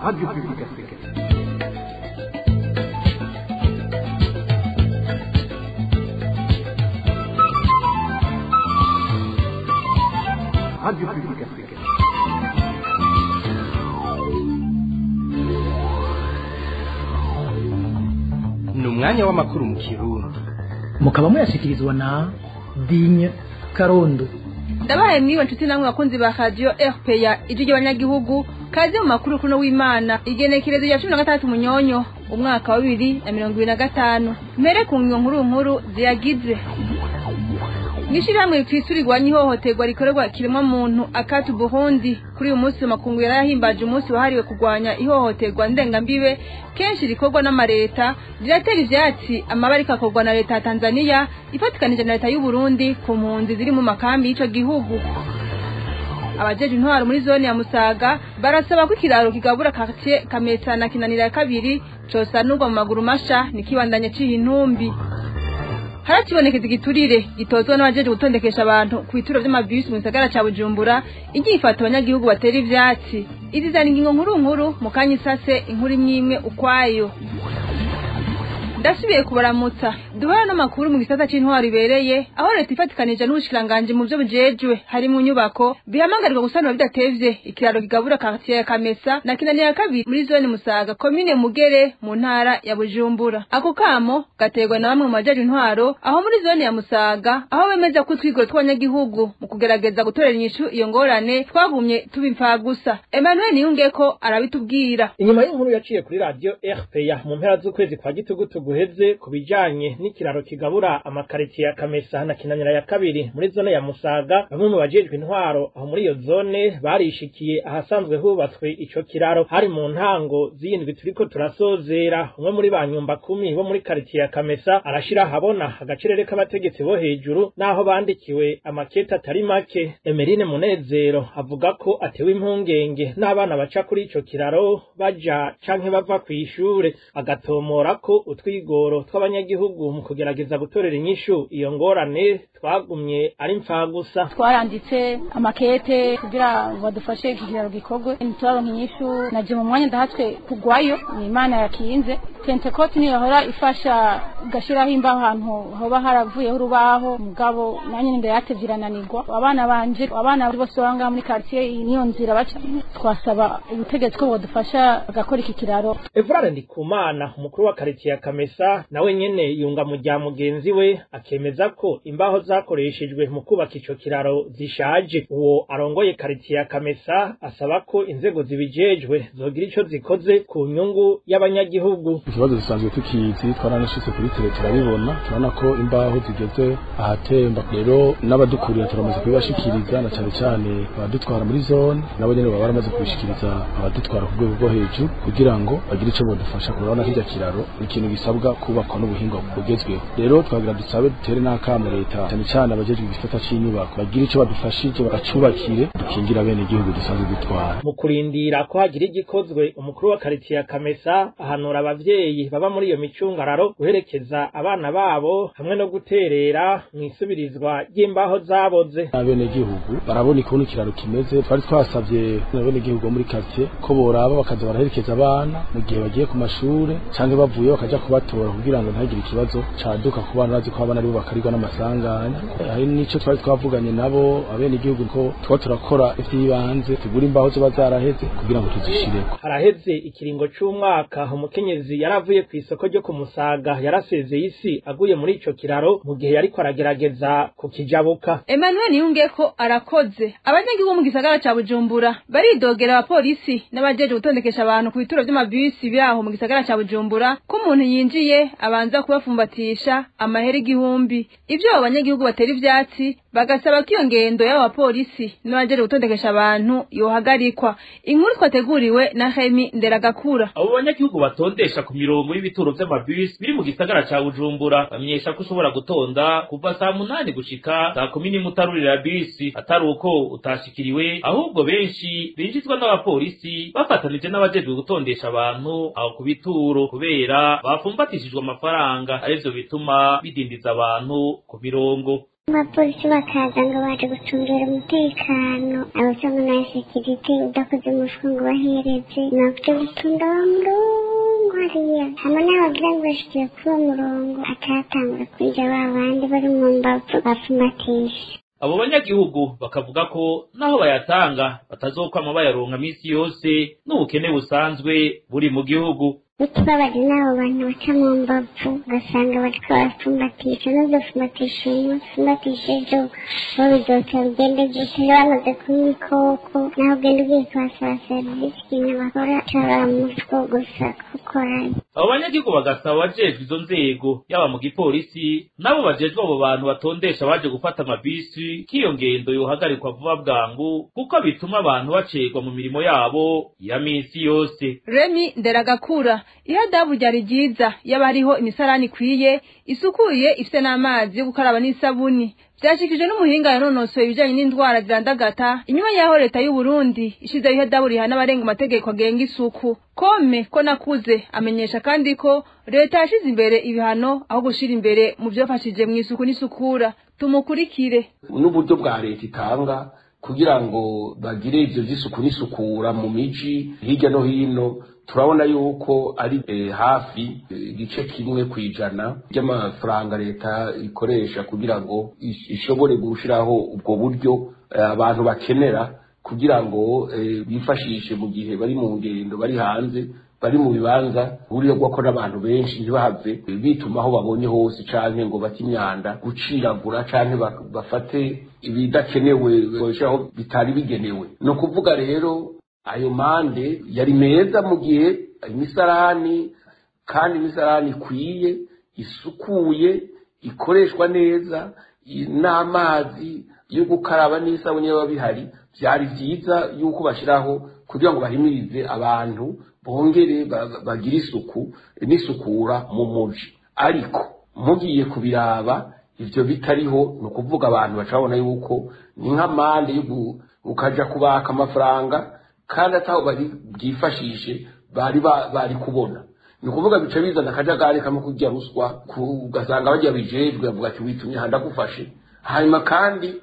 Radio Publique Africaine. Radio Publique Africaine. Ni umwanya w'amakuru mu Kirundi, mukaba muyashyikirizwa na Digne Karondo. Ndabaye mwiwe nshuti namwe bakunzi ba Radio RPA, ijwi ry'abanyagihugu. Kaze mu makuru kuno w'Imana, igenekerezo rya 16 Munyonyo umwaka wa 2025. Mere ku ngingo nkuru nkuru ziyagize: Mwishirahamwe rikisurirwa n'ihohoterwa rikorerwa kiremwa muntu Akatu Burundi, kuri uyu munsi makungu yarahimbaje umunsi wahariwe kurwanya ihohoterwa ndengambibe kenshi rikorwa n'amareta, riratera ivyatsi amabari kakorwa na leta ya Tanzania ifatikanije na leta y'u Burundi ku mpunzi ziri mu makambi y'ico gihugu. Abajeje intwaro muri zone ya Musaga barasaba ko ikiraro kigabura quartier Kamesa na Kinanira ya kabiri cosanurwa mu maguru masha nikibandanya ciha intumbi. Harakibonekeza igiturire gitozwa n'abajeje gutondekesha abantu ku bituro vy'amabisi mu gisagara ca Bujumbura, igiye ifata abanyagihugu batera ivyatsi. Izi zana ingingo nkuru nkuru mu kanya isase, inkuru imwe ukwayo. Ndasubiye kubaramutsa. Duhera n'amakuru mu gisata c'intwaro ibereye, aho leta ifatikanije n'ubushikiranganji mu vyo bujejwe hari mu nyubako bihamagarirwa gusanura bidatevye ikiraro kigabura quartier ya Kamesa na Kinanira ya kabiri muri zone Musaga, komine Mugere, mu ntara ya Bujumbura. Ako kamo gaterwa na bamwe mu bajeje intwaro aho muri zone ya Musaga, aho bemeza ko utwigoro tw'abanyagihugu mu kugerageza gutorera inyishu iyo ngorane twagumye tuba impfagusa. Emmanuel Niyungeko arabitubwira. Inyuma y'inkuru yaciye kuri radio RPA mu mpera z'ukwezi kwa Gitugutu guheze ku bijanye n'ikiraro kigabura amakaritiye ya Kamesa na Kinanira ya kabiri muri zone ya Musaga, bamwe mu bajejwe intwaro aho muri iyo zone barishikiye ahasanzwe hubatswe ico kiraro. Hari mu ntango z'indwi turiko turasozera. Umwe muri ba nyumba kumi bo muri karitiye ya Kamesa arashira ahabona agacerere k'abategetsi bo hejuru n'aho bandikiwe amakete atari make. Emerine Munezero avuga ko atewe impungenge n'abana baca kuri ico kiraro baja canke bava kw'ishure, agatomora ko utwigoro tw'abanyagihugu mu kugerageza gutorera inyishu iyo ngorane twagumye ari impfagusa. Twaranditse amakete kugira ngo badufashe iki kiraro gikorwe, ntituraronka inyishu. Naje mu mwanya ndahatswe kugwayo, ni Imana yakinze. Pentecote niyo yahora ifasha gashiraho imbaho ahantu hoba haravuyeho urubaho, mugabo nanjye ndayatevye irananirwa. Abana banje, abana bose banga muri quartier iyi niyo nzira baca. Twasaba ubutegetsi ko bodufasha bagakora iki kiraro. Evrard Ndikumana, umukuru wa quartier ya Kamesa, nawe nyene yunga mu rya mugenzi we, akemeza ko imbaho zakoreshejwe mu kubaka ico kiraro zishaje. Uwo arongoye quartier ya Kamesa asaba ko inzego zibijejwe zogira ico zikoze ku nyungu y'abanyagihugu. Ikibazo dusanzwe tukizi, twaranashitse kuri tele turabibona, turabona ko imbaho zigeze ahatemba. Rero n'abadukurira turamaze kubibashikiriza, na cane cane abadutwara muri zone, nabo nyene baba baramaze kubishikiriza abadutwara ku rwego rwo hejuru kugira ngo bagire ico bodufasha. Kurabona kirya kiraro ni ikintu gisabwa kubakwa n'ubuhinga bugezweho. Rero twagira dusabe, dutere n'akamo leta, cane cane abajejwe igisata c'inyubako, bagire ico badufashije bagacubakire, dukingira bene igihugu dusanzwe dutwara. Mu kurindira ko hagira igikozwe, umukuru wa karitiye ya Kamesa ahanura abavyeyi baba muri iyo micungararo guherekeza abana babo hamwe no guterera mu isubirizwa ry'imbaho zaboze. Abenegihugu barabona ukuntu ikiraro kimeze. Twari twasavye abenegihugu bo muri quartier ko boraba bakaza baraherekeza abana mu gihe bagiye ku mashure canke bavuye bakaja kubatora, kugira ngo ntihagire ikibazo caduka ku bana. Bazi ko abana aribo bakarirwa n'amasanganya. Hari n'ico twari twavuganye nabo abenegihugu ko tuba turakora ivy'ibanze, tugura imbaho zoba zaraheze kugira ngo tuzishireko. Haraheze ikiringo c'umwaka umukenyezi yaravuye kw'isoko ryo ku Musaga yarasezeye isi aguye muri ico kiraro mu gihe yariko aragerageza kukijabuka. Emmanuel Niyungeko arakoze. Abanyagihugu mu gisagara ca Bujumbura baridogera abapolisi n'abajeje gutondekesha abantu ku bituro vy'amabisi byaho mu gisagara ca Bujumbura ko umuntu yinjiye abanza kubafumbatisha amahera 1000. Ivyo abo banyagihugu batera ivyatsi, bagasaba ko iyo ngendo y'abo bapolisi n'abajeje gutondekesha abantu yohagarikwa. Inkuru twateguriwe na Remy Nderagakura. Abo banyagihugu batondesha ku mirongo y'ibituro vy'amabisi biri mu gisagara ca Bujumbura bamenyesha ko ushobora gutonda kuva saa 8 gushika saa 11 utarurira bisi, atari uko utashikiriwe, ahubwo benshi binjizwa n'abapolisi bafatanije n'abajejwe gutondesha abantu aho ku bituro, kubera bafumbatishijwe amafaranga, arivyo bituma bidindiza abantu ku mirongo. Abapolisi bakaza ngo baje gucungera umutekano, abasanga na sekirite udakoze umufuka ngo bahereze nakuja gutunda wa murongo hariya hama n'abagira ngo bashikiye kuri uwo murongo atatangura kurya ba bandi bari mu mbavu bapfumatisha. Abo banyagihugu bakavuga ko naho bayatanga batazokwama bayaronka misi yose n'ubukene busanzwe buri mu gihugu. Utubabaje n'abo bantu baca mu mbavu, ugasanga bariko barapfumbatisha, n'uzofumbatisha uyu munsi ufumbatisha ejo, bo bizoca bigende gute? Bamaze kunywa ikoko, naho ugenda ugiye kubasaba serivisi, ikintu bakora caba mutwo gusa gukorayo. Abo banyagihugu bagasaba abajejwe izo nzego, yaba mu gipolisi n'abo bajejwe abo bantu batondesha baje gufata amabisi, ko iyo ngendo yohagarikwa vuba bwangu kuko bituma abantu bacerwa mu mirimo yabo ya minsi yose. Remy Nderagakura, ihadabu ryari ryiza yaba hariho imisarani ikwiye, isukuye, ifite n'amazi yo gukaraba n'isabuni. Vyashikijwe n'umuhinga yanonosoye ibijanye n'indwara zirandagata inyuma y'aho leta y'u Burundi ishizeho ihadabu rihana abarenga amategeko agenga isuku. Kome ko nakuze amenyesha kandi ko leta yashize imbere ibihano aho gushira imbere mu vyofashije mu isuku n'isukura. Tumukurikire. N'uburyo bwa leta itanga kugira ngo bagire ivyo vy'isuku n'isukura mu miji hirya no hino, turabona yuko ari hafi igice 1% by'amafaranga leta ikoresha kugira ngo ishobore gushiraho ubwo buryo abantu bakenera kugira ngo bifashishe mu gihe bari mu ngendo, bari hanze, bari mu bibanza hurirwako n'abantu benshi, ntibahave bituma aho babonye hose canke ngo bate imyanda, guciragura canke bafate ibidakenewe aho bitari bigenewe. Ni ukuvuga rero ayo mande yari meza mu gihe imisarani, kandi imisarani ikwiye, isukuye, ikoreshwa neza, n'amazi yo gukaraba n'isabune yaba bihari, byari byiza yuko bashiraho kugira ngo bahimirize abantu bongere bagire isuku n'isukura mu muji. Ariko mugiye kubiraba ivyo bitariho, ni ukuvuga abantu bacabona yuko ni nk'amande yo ukaja kubaka amafaranga kandi ataho bari bwifashishe bari kubona. Ni ukuvuga bica bizana akajagari kamwe kurya ruswa, ugasanga bagiye bijejwe bavuga ati witumye aha ndagufashe, hanyuma kandi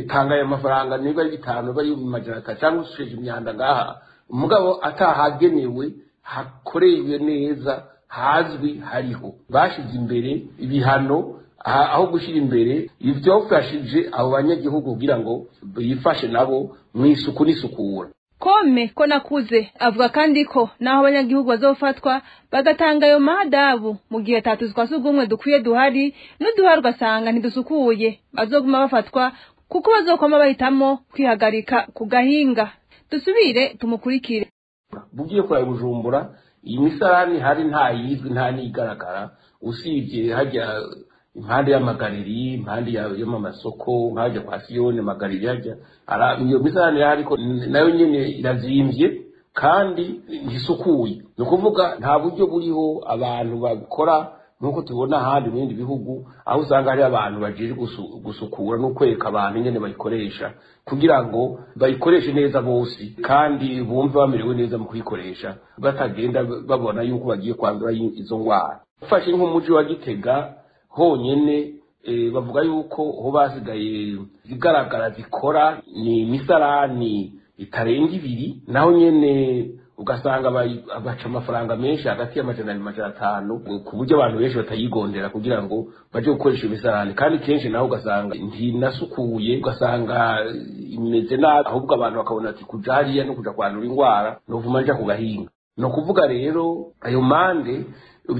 tanga ayo mafaranga niba ari 5 bari mu 500 cyangwa usheje imyanda ngaha, umugabo atahagenewe hakorewe neza hazwi hariho. Bashize imbere ibihano aho gushira imbere ivyofashije abo banyagihugu kugira ngo bifashe nabo mu isuku n'isukura. Kome ko nakuze avuga kandi ko naho abanyagihugu bazofatwa bagatanga ayo mahadabu mu gihe tatu twasugumwe dukwiye duhari n'uduhari ugasanga ntidusukuye, bazoguma bafatwa kuko bazokoma bahitamo kwihagarika ku gahinga. Dusubire tumukurikire. Bugiye kuri Bujumbura iyi misarani hari nta yizwi nta nigaragara, usibye hajya impande y'amagariri, impande y'amasoko, nkajya kwa Siyoni magariri hajya iyo misarani ariko nayo nyene irazimvye kandi ntisukuye. Ni ukuvuga nta buryo buriho abantu babikora nkuko tubona ahandi mu bindi bihugu, aho usanga hari abantu bajeje gusukura no kwereka abantu ingene bayikoresha kugira ngo bayikoreshe neza bose kandi bumve bamerewe neza mu kuyikoresha, batagenda babona yuko bagiye kwandura izo ngwara. Ufashe nk'umuji wa Gitega honyene, bavuga yuko ho basigaye zigaragara zikora ni imisarani itarenga 2, naho nyene ugasanga baca amafaranga menshi hagati y'amajana 200 na 500, ku buryo abantu benshi batayigondera kugira ngo baje gukoresha imisarani, kandi kenshi naho ugasanga ntinasukuye, ugasanga imeze nabi, ahubwo abantu bakabona ati kuja hariya no kuja kwandura ingwara novuma nja ku gahinga. Ni ukuvuga rero ayo mande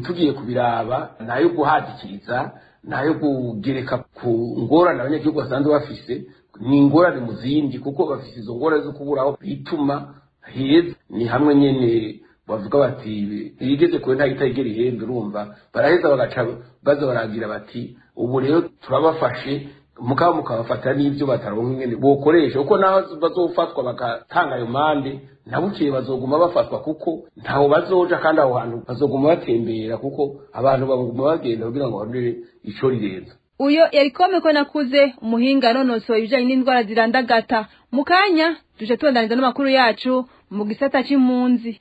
tugiye kubiraba nayo guhadikiriza, nayo kugereka ku ngorane abanyagihugu basanzwe bafise, ni ingorane mu zindi kuko bafise izo ngorane zo kubura aho bituma heza. Ni hamwe nyene bavuga bati igeze kure nta itagera ihembe, urumva baraheza bagaca baza baragira bati ubu rero turabafashe, mukaba mukabafata n'ibyo bataronka ingene bokoresha, kuko naho bazofatwa bagatanga ayo mande nabukeye bazoguma bafatwa kuko ntaho bazoja, kandi aho hantu bazoguma batembera kuko abantu baguma bagenda kugira ngo barondere ico rirenza. Uyo yari Kome ko nakuze, umuhinga nonosoye ibijanye n'indwara zirandagata. Mu kanya tuje tubandaniza n'amakuru yacu mu gisata c'impunzi.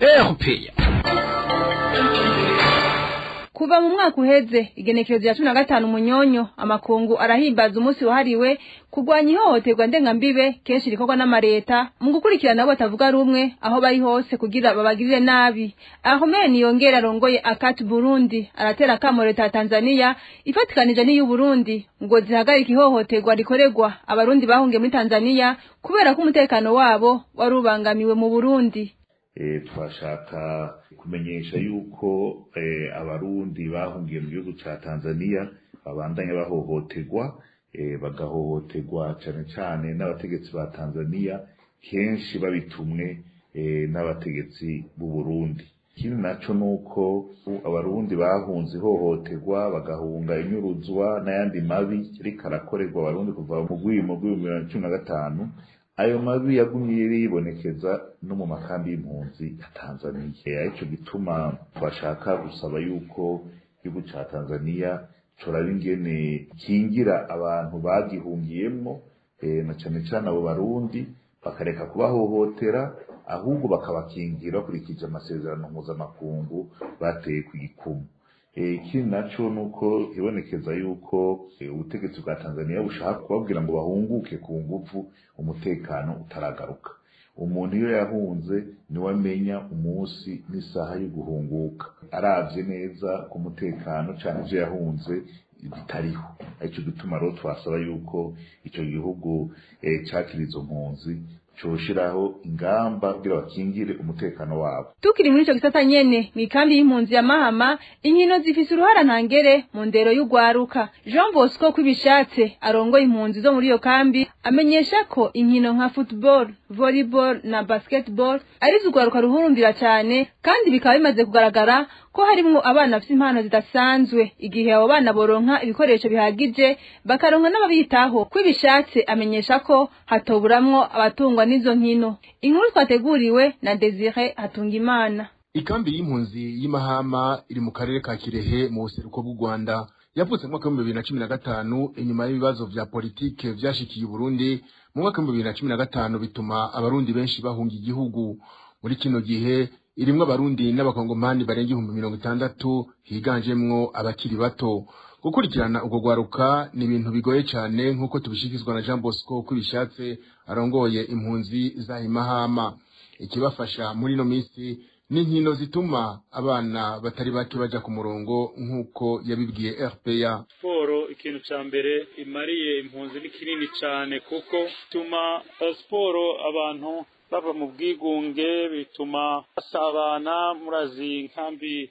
Kuva mu mwaka uheze igenekerezo rya 15 Munyonyo, amakungu arahimbaza umunsi wahariwe kurwanya ihohoterwa ndengambibe kenshi rikorwa n'amareta mu gukurikirana abo batavuga rumwe aho bari hose kugira babagirire nabi. Ahmed Yongera arongoye Akati Burundi aratera akamo leta ya Tanzania ifatikanije n'iyu Burundi ngo zihagarike ihohoterwa rikorerwa abarundi bahungiye muri Tanzania kubera ko umutekano wabo warubangamiwe mu Burundi. Twashaka kumenyesha yuko abarundi bahungiye mu gihugu ca Tanzania babandanya bahohoterwa, bagahohoterwa cane cane n'abategetsi ba Tanzania, kenshi babitumwe n'abategetsi b'u Burundi. Ikindi naco nuko abarundi bahunze ihohoterwa, bagahunga inyuruzwa n'ayandi mabi ariko arakorerwa abarundi kuva mu rwimo rw'ibihumbi 2015. Ayo mabi yagumye yibonekeza no mu makambi y'impunzi ya Tanzania. Ico gituma twashaka gusaba yuko igihugu ca Tanzania coraba ingene kingira abantu bagihungiyemwo, na cane cane abo barundi, bakareka kubahohotera, ahubwo bakabakingira bakurikije amasezerano mpuzamakungu bateye ku gikumu. Ikindi naco nuko ibonekeza yuko ubutegetsi bwa Tanzania bushaka kubabwira ngo bahunguke ku nguvu umutekano utaragaruka. Umuntu iyo yahunze niwe amenya umunsi n'isaha yo guhunguka, aravye neza ku mutekano canke ivyo yahunze bitariho. Arico gituma rero twasaba yuko ico gihugu cakira izo mpunzi coshiraho ingamba kugira bakingire umutekano wabo. Tukiri muri ico gisata nyene, mw'ikambi y'impunzi ya Mahama, inkino zifise uruhara ntangere mu ndero y'ugwaruka. Jean Bosco Kwibishatse arongoye impunzi zo muri iyo kambi amenyesha ko inkino nka football, volleyball na basketball ari z'ugwaruka ruhurumbira cane, kandi bikaba bimaze kugaragara ko harimwo abana bafise impano zidasanzwe. Igihe abo bana boronka ibikoresho bihagije bakaronka n'ababitaho, Kwibishatse amenyesha ko hatoburamwo abatungwa n'izo nkino. Inkuru twateguriwe na Desire Hatungimana. Ikambi y'impunzi y'Imahama iri mu karere ka Kirehe mu buseruko bw'u Rwanda. Yavutse mu mwaka w'ibihumbi 2015 inyuma y'ibibazo vya politike vyashikiye Burundi mu mwaka w'ibihumbi 2015, bituma abarundi benshi bahunga igihugu. Muri kino gihe irimwo abarundi n'abakongomani barenga 60,000, higanjemwo abakiri bato. Gukurikirana ubwo gwaruka ni ibintu bigoye cyane, nk'uko tubishikizwa na Jean Bosco Kwibishatse arongoye impunzi za Imahama. Ikibafasha muri ino minsi ni inkino zituma abana batari bake baja ku murongo, nk'uko yabibwiye RPA. Siporo ikintu ca mbere imariye impunzi ni kinini cyane, kuko bituma siporo abantu bava mu bwigunge, bituma basabana. Murazi inkambi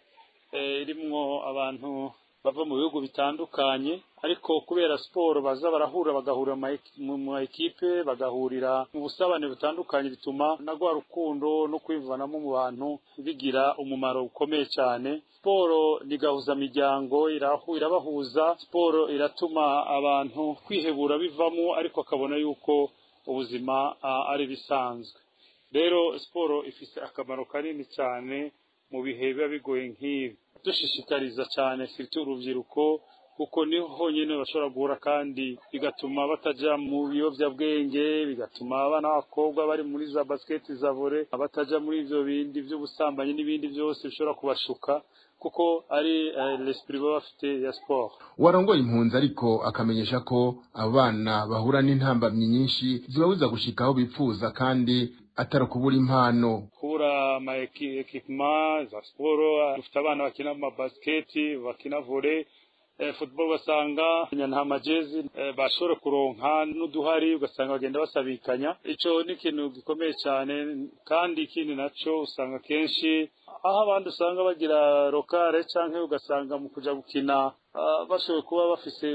irimwo abantu bava mu bihugu bitandukanye, ariko kubera siporo baza barahura, bagahurira mu ma ekipe, bagahurira mu busabane butandukanye, bituma na rwa rukundo no kwivanamo mu bantu bigira umumaro ukomeye cyane. Siporo ni gahuzamiryango, irabahuza. Siporo iratuma abantu kwihebura bivamo, ariko akabona yuko ubuzima ari bisanzwe. Rero siporo ifise akamaro kanini cyane mu bihe biba bigoye nk'ibi. Dushishikariza cyane surtout urubyiruko, kuko niho honyine bashobora guhura, kandi bigatuma bataja mu biyovyabwenge, bigatuma abana b'abakobwa bari muri za basket, za volley, bataja muri ivyo bindi vy'ubusambanyi n'ibindi byose bishobora kubashuka, kuko ari l'esprit baba bafite ya sport. Warongoye impunzi ariko akamenyesha ko abana bahura n'intambamyi nyinshi zibabuza gushika aho bipfuza, kandi atari kubura impano. Kubura ama équipement za siporo. Dufite abana bakina ama basket, bakina volley, football, ugasanga nta majezi bashobora kuronka, n'uduhari ugasanga bagenda basabikanya. Ico ni ikintu gikomeye cyane. Kandi ikindi naco, usanga kenshi aho abandi usanga bagira rokare, canke ugasanga mu kuja gukina bashoboye kuba bafise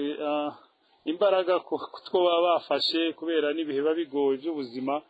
imbaraga kutwo baba bafashe, kubera n'ibihe biba bigoye by'ubuzima.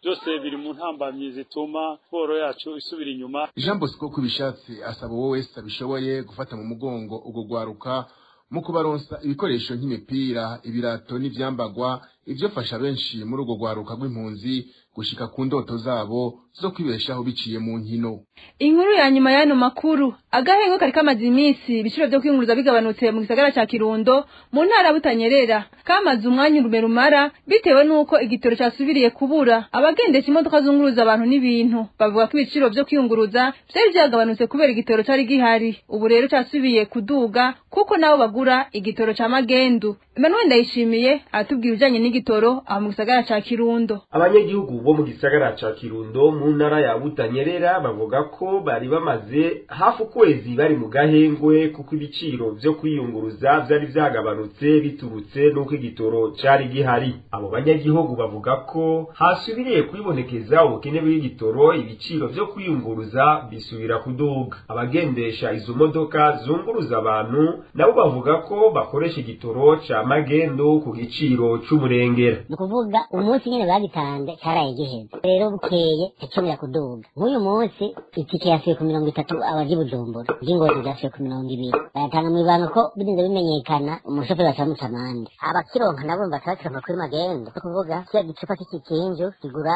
Byose biri mu ntambamyi zituma siporo yacu isubira inyuma. Jean Bosco Kwibishatse asaba uwo wese abishoboye gufata mu mugongo ubwo gwaruka mu kubaronsa ibikoresho nk'imipira, ibirato n'ivyambagwa, Ivyo fasha benshi muri urwo rwaruka rw'impunzi gushika ku ndoto zabo zo kwibeshaho biciye mu nkino. Inkuru ya nyuma y'ano makuru: agahengo kari kamaze iminsi ibiciro vyo kwiyunguruza bigabanutse mu gisagara ca Kirundo mu ntara Butanyerera kamaze umwanya urume rumara, bitewe n'uko igitoro casubiriye kubura. Abagendesha imodoka zunguruza abantu n'ibintu bavuga ko ibiciro vyo kwiyunguruza vyari vyagabanutse kubera igitoro cari gihari, ubu rero casubiye kuduga kuko nabo bagura igitoro ca magendu. Emmanuel Ndayishimiye atubwira ibijanye n'igitoro aho mu gisagara ca Kirundo. Abanyagihugu bo mu gisagara ca Kirundo mu ntara ya Butanyerera bavuga ko bari bamaze hafi ukwezi bari mu gahengwe, kuko ibiciro vyo kwiyunguruza vyari vyagabanutse biturutse n'uko igitoro cari gihari. Abo banyagihugu bavuga ko hasubiriye kwibonekeza ubukene bw'igitoro, ibiciro vyo kwiyunguruza bisubira kuduga. Abagendesha izo modoka zunguruza abantu nabo bavuga ko bakoresha igitoro ca magendo ku giciro c'umurengera. Ni ukuvuga umunsi nyene bagitanze caraye giheze, rero bukeye cacongera kuduga. Nk'uyu munsi itike yasubiye ku 30, abaje Bujumbura ry'Ingozi ryasubiye ku 20. Bayatanga mw'ibanga ko birinze bimenyekana umushoferi baca bamuca amande. Abakironka nabo baca bakironka kuri magendo. Ni ukuvuga kiriya gicupa c'ikikinju kigura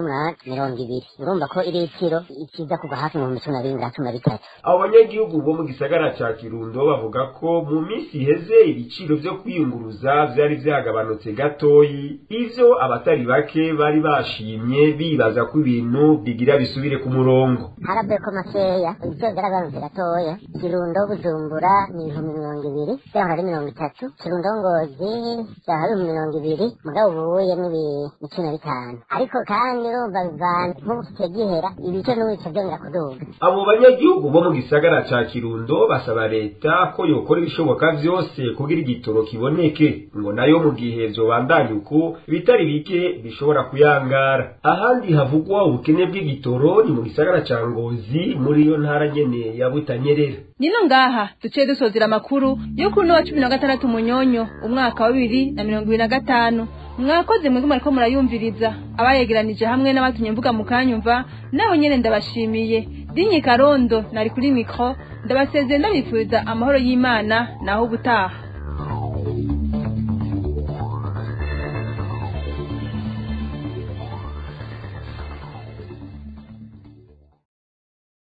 18,020, urumva ko iritiro ikiza kuva hafi mu 12,000 na 13,000. Abo banyagihugu bo mu gisagara ca Kirundo bavuga ko mu minsi iheze ibiciro vyo kwiyunguruza vyari vyagabanutse gatoyi, ivyo abatari bake bari bashimye bibaza ko ibintu bigira bisubire ku murongo. Haravuye ko makeya ibiciro vyaragabanutse gatoya. Kirundo Bujumbura ni 20,000, vyahora ari 30. Kirundo Ngozi vyahora ari 20,000, mugabo ubuye ni 15. Ariko kandi urumva bivana nk'ubu kigiye gihera, ibiciro n'ubu bica vyongera kuduga. Abo banyagihugu bo mu gisagara ca Kirundo basaba leta ko yokora ibishoboka vyose kugira igitoro kiboneke, ngo nayo mu gihe vyobandanya uko ibitari bike bishobora kuyangara. Ahandi havugwa ubukene bw'igitoro ni mu gisagara ca Ngozi muri iyo ntara nyene ya Butanyerera. Nino ngaha duciye dusozera amakuru yo kuri wa 16 Munyonyo umwaka wa 2025. Mwakoze mwebwe mwariko murayumviriza, abayegeranije hamwe n'abatumye mvuga mukanyumva nabo nyene ndabashimiye. Dinye Karondo nari kuri micro, ndabasezeye ndabifuriza amahoro y'Imana naho ubutaha.